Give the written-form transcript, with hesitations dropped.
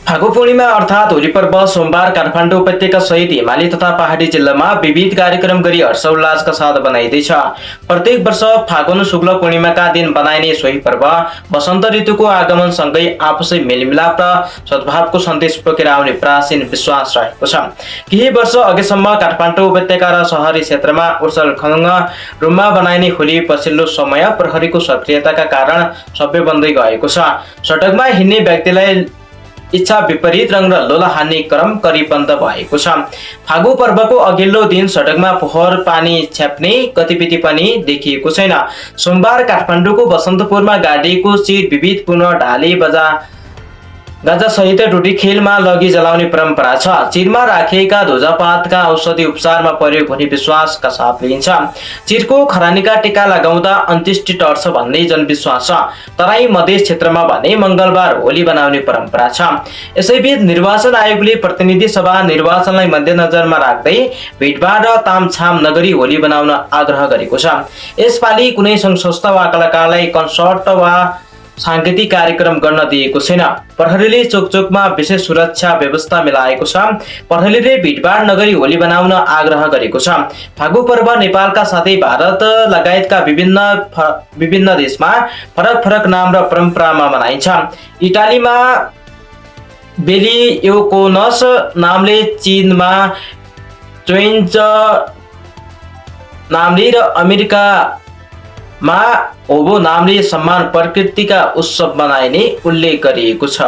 फागु पूर्णिमा अर्थात् होली पर्व सोमबार काठमाडौँ उपत्यका सहित हिमाली तथा पहाडी जिल्लामा विविध कार्यक्रम गरी हर्षोल्लासका साथ मनाइँदैछ। प्रत्येक वर्ष फागुन शुक्ल पूर्णिमाका दिन बनाइने सोही पर्व वसन्त ऋतुको आगमनसँगै आपसै मेलमिलाप र सद्भावको सन्देश बोकेर आउने प्राचीन विश्वास रहेको छ। केही वर्ष अघिसम्म काठमाडौँ उपत्यका र शहरी क्षेत्रमा उर्सलखङ्ग रूपमा बनाइने होली पछिल्लो समय प्रहरीको सक्रियताका कारण सबै बन्दै गएको छ। सडकमा हिँड्ने व्यक्तिलाई इच्छा विपरीत रङ र लोला हान्ने क्रम करीबन्द भएको छ। फागु पर्वको अघिल्लो दिन सडकमा फोहोर पानी छ्याप्ने गतिविधि पनि देखिएको छैन। सोमबार काठमाडौँको बसन्तपुरमा गाडिएको चिर विविध पुनः ढाले गाजा सहित टुटी खेलमा लगी जलाउने परम्परा छ। चिरमा राखिएका ध्वजापातका औषधि उपचारमा प्रयोग हुने विश्वासका साथ लिइन्छ। चिरको खरानीका टीका लगाउँदा अन्त्येष्टि टर्छ भन्ने जनविश्वास छ। तराई मधेस क्षेत्रमा भने मंगलबार होली बनाउने परम्परा छ। यसैबीच निर्वाचन आयोगले प्रतिनिधि सभा निर्वाचनलाई मध्यनजरमा राख्दै भिडभाड र तामझाम नगरी होली बनाउन आग्रह गरेको छ। यसपालि कुनै सङ्घ संस्था वा कलाकारलाई कन्सर्ट वा सांगीतिक कार्यक्रम गर्न दिएको छैन। प्रहरीले चोकचोकमा विशेष सुरक्षा व्यवस्था मिलाएको छ। प्रहरीले भिडभाड नगरी होली बनाउन आग्रह गरेको छ। फागु पर्व नेपालका साथै भारत लगायतका विभिन्न देशमा फरक फरक नाम र परम्परामा मनाइन्छ। इटालीमा बेलियोकोनस नामले, चीनमा ट्वेन्ज नामले र अमेरिकामा होबो नामले समान प्रकृतिका उत्सव मनाइने उल्लेख गरिएको छ।